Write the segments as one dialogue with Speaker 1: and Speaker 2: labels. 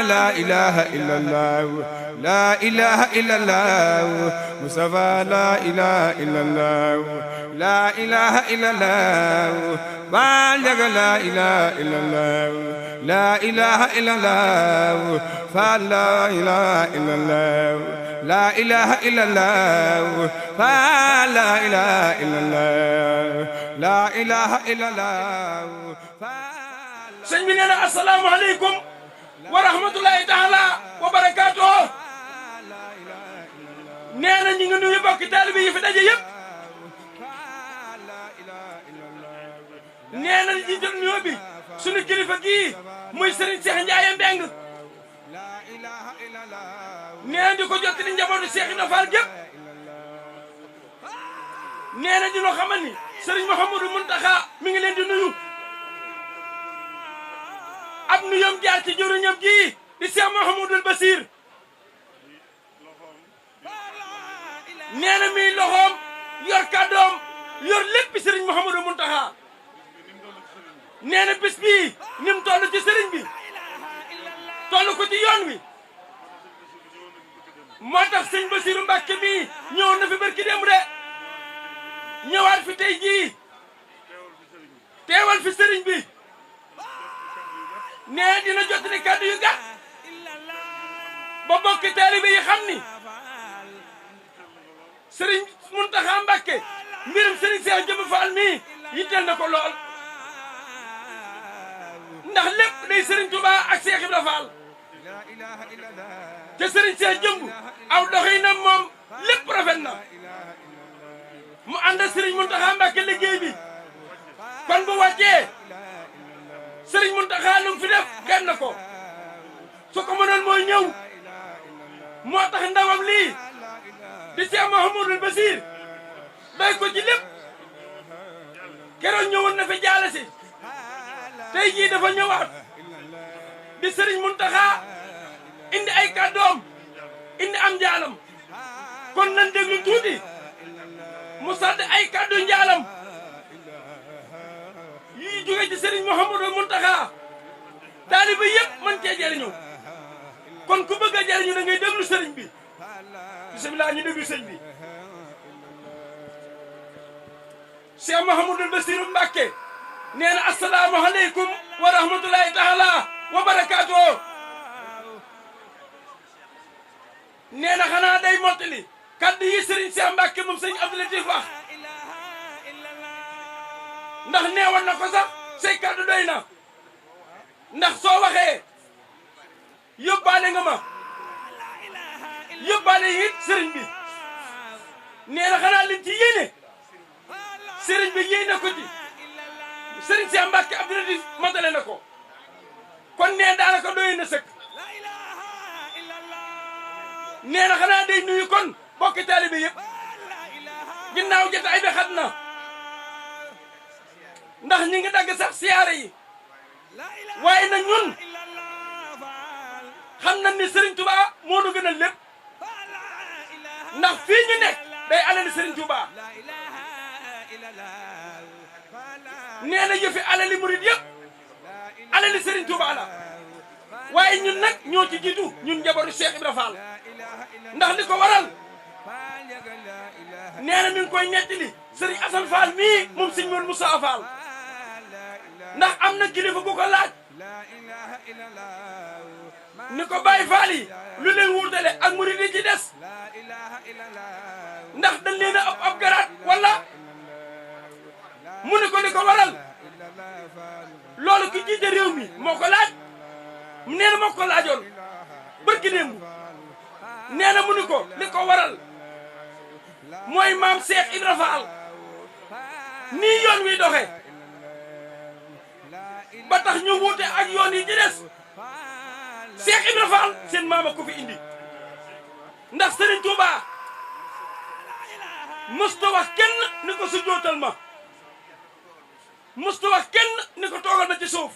Speaker 1: لا إله إلا الله لا إله إلا الله مصطفى لا إله إلا الله لا إله إلا الله بالغ لا إله إلا الله لا إله إلا الله فلا إله إلا الله لا إله إلا الله فلا إله إلا الله لا إله إلا الله
Speaker 2: sëñ bi nee na asalaamaaleykum wa rahmatulahi taala wa barakaatuh nee na ñu ngi nuyu bokki taalibe yi fi daje yëpp nee na ñi jël nuyoo bi sunu kilifa gii muy Serigne Cheikh Ndiaye Mbeng nee na di ko jottali njabootu Cheikh Ibra Fall gépp nee na dina xamal ni Serigne Mouhamadou Mountakha mi ngi leen di nuyu ab nuyoom jaar ci jëriñam ji di Cheikh Mouhamadoul Bassir nee na mi loxoom yor kàddoom yor lépp Serigne Mouhamadou Mountakha nee na bis bii ni mu toll ci Serigne bi toll ko ci yoon wi moo tax sëñ Bassirou Mbacke mii ñëwoon na fi barki démb de ñëwaat fi tey jii teewal fi Serigne bi nee dina jottali kàddu yu gàtt ba bokki taalibe yi xam ni Serigne Mountakha Mbacke mbirum Serigne Cheikh Jëmb Fall mii yitteel na ko lool ndax lépp day Serigne Touba ak Cheikh Ibra Fall te Serigne Cheikh Jëmb aw doxinam moom lépp rafet na mu ànd ak Serigne Mountakha Mbacke liggéey bi kon bu wàccee Serigne Mountakha lu mu fi def kenn na ko su ko mënoon mooy ñëw moo tax ndawam lii di Cheikh Mouhamadoul Bassir day ko ci lépp keroog ñëwoon na fi jaale si tey jii dafa ñëwaat di Serigne Mountakha indi ay kàddoom indi am njaalam kon nan déglu tuuti mu sàdd ay kàddu njaalam yi jóge ci Serigne Mouhamadoul Mountakha taaliba yëpp mën cee jëriñu kon ku bëgg a jëriñu da ngay déglu Serigne bi bisimilah ñu déglu sëñ bi Cheikh Mouhamadoul Bassir Mbacke nee na asalaamaaleykum wa rahmatulahi taala wa barakaatuh nee na xanaa day mottali kaddu yi Serigne Cheikh Mbacke moom sëñ Abdou Latif wax ndax neewoon na ko sax say kaddu doy na ndax soo waxee yóbbaale nga ma yóbbaale it Serigne bi nee na xanaa lim ci yéene Serigne bi yéene ko ci Serigne Cheikh Mbacke Abdou Latif matale na ko kon nee daanaka doy na sëkk nee na xanaa day nuyu kon bokki taalibe yëpp ginnaaw jotaay bi xat na ndax ñi ngi dagg sax siyaare yi waaye nag ñun xam nañ ni Serigne Touba moo nu gënal lépp ndax fii ñu nekk day alali Serigne Touba nee na yëfi alali murid yëpp alali Serigne Touba la waaye ñun nag ñoo ci jiitu ñun njabootu Cheikh Ibra Fall ndax li ko waral nee na mi ngi koy nettali Serigne Assane Fall mii moom Serigne Modou Moussa Fall ndax am na kilifa gu ko laaj ni ko Baye Fall yi lu leen wuutale ak murid yi ci des ndax dañ leen a ab garaat wala mu ni ko li ko waral loolu ki jiite réew mi moo ko laaj nee na moo ko laajoon barki démb nee na mu ni ko li ko waral mooy maam Cheikh Ibra Fall nii yoon wi doxe ba tax ñu wuute ak yoon yi ci des Cheikh Ibra Fall seen maama ko fi indi ndax Serigne Touba musta wax kenn ni ko sujjootal ma musta wax kenn ni ko toogal ma ci suuf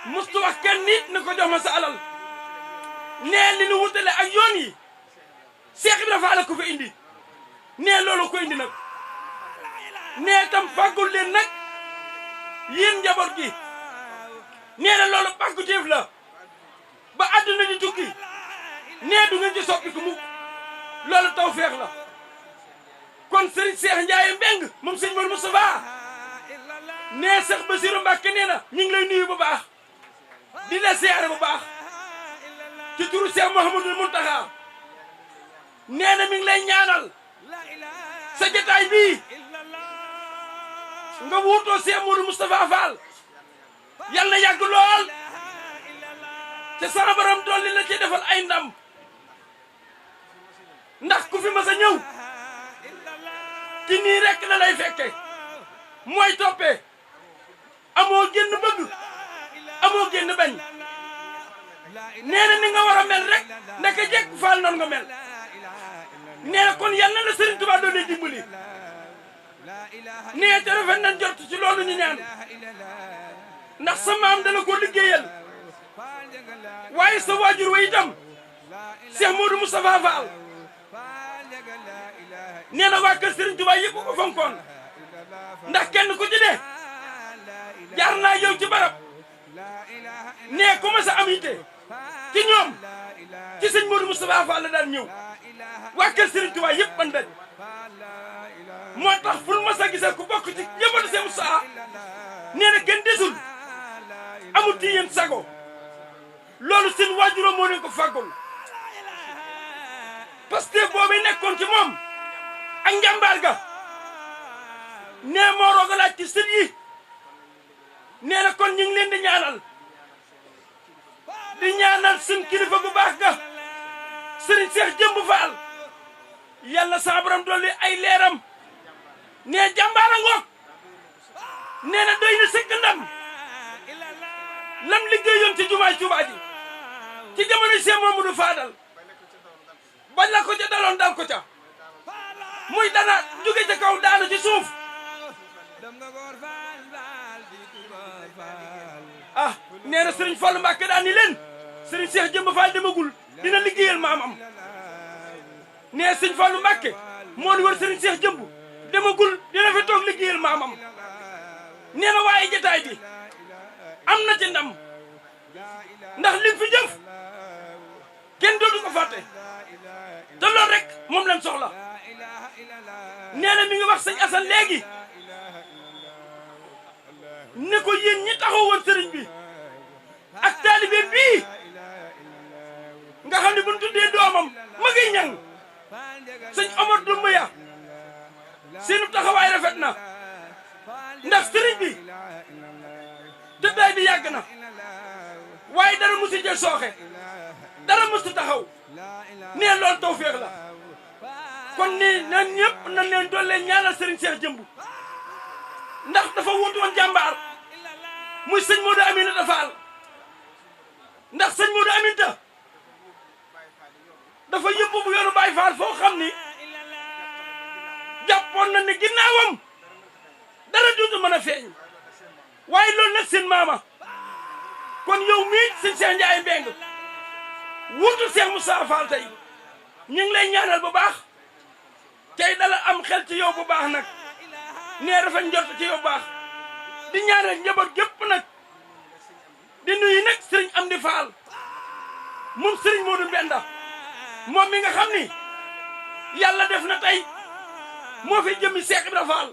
Speaker 2: musta wax kenn ni ko jox ma sa alal nee li nu wutale ak yoon yi Cheikh Ibra Fall ko fi indi nee loolu ko indi nag nee tam fàggul leen nag yéen njaboot gi nee na loolu pàggu téef la ba àdduna di tukki nee du ngeen ci soppi ku mukk loolu tawfeex la kon Serigne Cheikh Ndiaye Mbeng moom sëñ Modou Moustapha nee Cheikh Bassirou Mbacké nee na ñu ngi lay nuyu bu baax di la siyaare bu baax ci turu Cheikh Mouhamadoul Mountakha nee na mi ngi lay ñaanal sa jotaay bii nga wuutoo Cheikh Modou Moustapha Fall yal na yàgg lool te sama borom dolli la ci defal ay ndam ndax ku fi mas a ñëw ci nii rek la lay fekke mooy toppee amoo génn bëgg amoo génn bañ nee na ni nga war a mel rek ndaka jekk Fall noonu nga mel nee na kon yal na la Serigne Touba doon lay dimbali nee te rafet nañ jot ci loolu ñu ñaan ndax sa maam dala ko liggéeyal waaye sa waajur wa itam Cheikh Modou Moustapha Fall nee na waa kër Serigne Touba yëpp ko fonkoon ndax kenn ku ci ne jaar naa yow ci barab nee ku ma sa am yitte ci ñoom ci sëñ Modou Moustapha Fall la daan ñëw waa kër Serigne Touba yëpp ban daj moo tax fu ma sa gisee ku bokk ci njabootu Cheikh Moustapha nee na kenn desul amul ci yéen sago loolu seen waajuram moo leen ko fàggul parce que boobu nekkoon ci moom ak njàmbaar ga nee moo roogalaat ci sët yi nee na kon ñu ngi leen di ñaanal suñ kilifa gu baax ga Serigne Cheikh Jëmb Fall yàlla sa borom dolli ay leeram nee jàmbaara ngoog nee na doy na sëkk ndam lam liggéeyoon ci jumaay Tuubaa ji ci jamono Cheikh Mamadou Fadal bañ la ko ca daloon dal ko ca muy dana jóge ca kaw daanu ci suuf ah nee na Serigne Fallou Mbacké daan ni leen Serigne Cheikh Jëmb Fall demagul dina liggéeyal maamam nee Serigne Fallou Mbacké moo ni war Serigne Cheikh Jëmb demagul dina fi toog liggéeyal maamam nee na waaye jotaay bi am na ci ndam ndax lim fi jëf kenn dootu ko fàtte te loolu rek moom lañ soxla nee na mi ngi wax sëñ Assane léegi ne ko yéen ñi taxawoon sëriñ bi ak taalibe bii nga xam ne bu ñu tuddee doomam ma ngi ñang sëñ Omar Doumbouya seenu taxawaay rafet na ndax sëriñ bi tëddaay bi yàgg na waaye dara musu jël sooxe dara musu taxaw nee loolu tawfeex la kon nii na ñëpp nañ leen doon leen ñaanal Serigne Cheikh Jëmb ndax dafa wutu woon jàmbaar muy sëñ Modou Aminata Fall ndax sëñ Modou Aminata dafa yëbbu bu yoonu Baye Fall foo xam ni jàppoon na ne ginnaawam dara duutu mën a feeñ waaye loolu nag seen maama kon yow mii sëñ Cheikh Ndiaye Mbeng wutu Cheikh Moustapha Fall tey ñu ngi lay ñaanal bu baax tey dala am xel ci yow bu baax nag nee rafet njort ci yow bu baax di ñaanal njaboot gépp nag di nuyu nag sëriñ Amdi Fall moom sëriñ Modou Mbenda moom mi nga xam ni yàlla def na tey moo fi jëmmi Cheikh Ibra Fall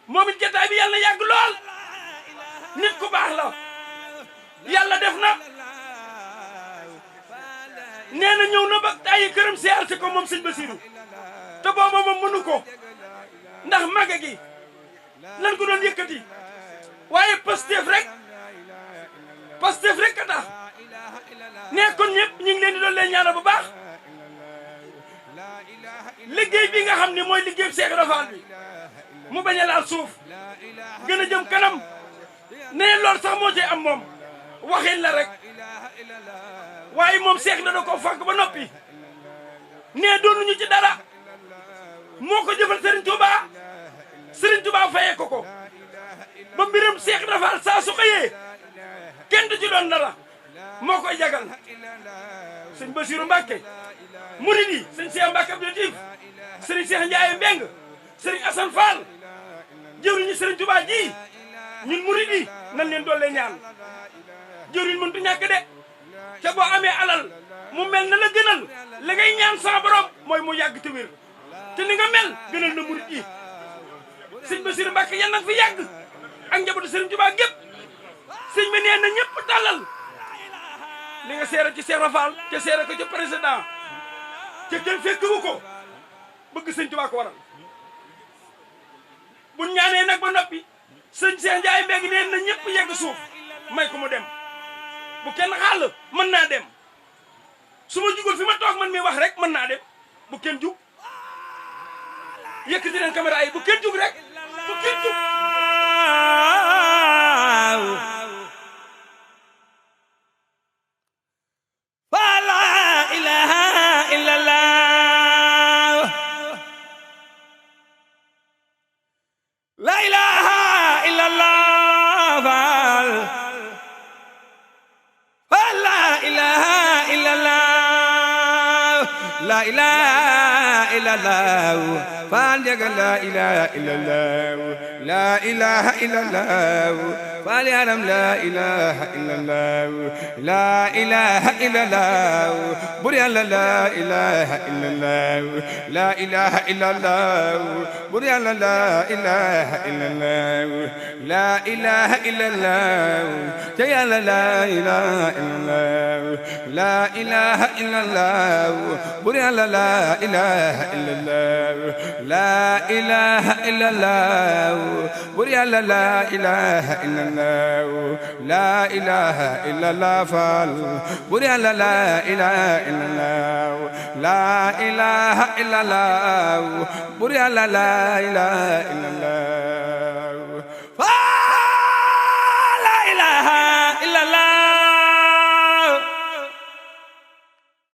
Speaker 2: moom it jotaay bi yàlla yàgg lool nit ku baax la yàlla def na nee na ñëw na ba tàyyi këram siyaar si ko moom sëñ Bassirou te booba moom mënu ko ndax màgge gi lan ko doon yëkkati waaye Pastef rek a tax nee kon ñëpp ñu ngi leen di doon leen ñaanal bu baax liggéey bi nga xam ne mooy liggéey Cheikh Ibra Fall bi mu bañ a laal suuf gën a jëm kanam nee loolu sax moo ci am moom waxin la rek waaye moom Cheikh da ko fàgg ba noppi nee doonuñu ci dara moo ko jëfal Serigne Touba fayee ko ba mbiram Cheikh Ibra Fall saa su xëyee kenn du ci doon dara moo koy jagal sëñ Bassirou Mbacké murid yi sëñ Cheikh Mbacké Abdou Latif Serigne Cheikh Ndiaye Mbeng Serigne Assane Fall jëwriñu Serigne Touba ji ñun murid yi nan leen doole ñaan jëwriñ mëntu ñàkk de te boo amee alal mu mel na la gënal la ngay ñaan sa borom mooy mu yàgg te wér te ni nga mel gënal na murit yi sëñ Bassirou Mbacké yal na fi yàgg ak njabootu Sëriñ Tuubaa gépp sëñ bi nee na ñëpp tàllal li nga seere ci Cheikh Rafal ca seere ko ci président ca kenn fekkewu ko bëgg Sëñ Tuubaa ko waral bu ñaanee nag ba noppi sëñ Cheikh Ndiaye Mbengue nee na ñëpp yegg suuf may ko mu dem bu kenn xaal mën naa dem su ma jugul fi ma toog man mi wax rek mën naa dem bu kenn jug yëkkati leen caméra yi bu kenn jug rek bu kenn jug
Speaker 1: la ilaha illallah Faal Njaga la ilaha illallah la ilaha illallah Faal Yaram la ilaha illallah la ilaha illallah Bur Yàlla la ilaha illallah la ilaha illallah Bur Yàlla la ilaha illallah la ilaha illallah te Yàlla la ilaha illallah la ilaha illallah Bur Yàlla la ilaha illallah la ilaha illallah Bur Yàlla la ilaha illallah la ilaha illallah Faal Bur Yàlla la ilaha illallah la ilaha illallah Bur Yàlla la ilaha illallah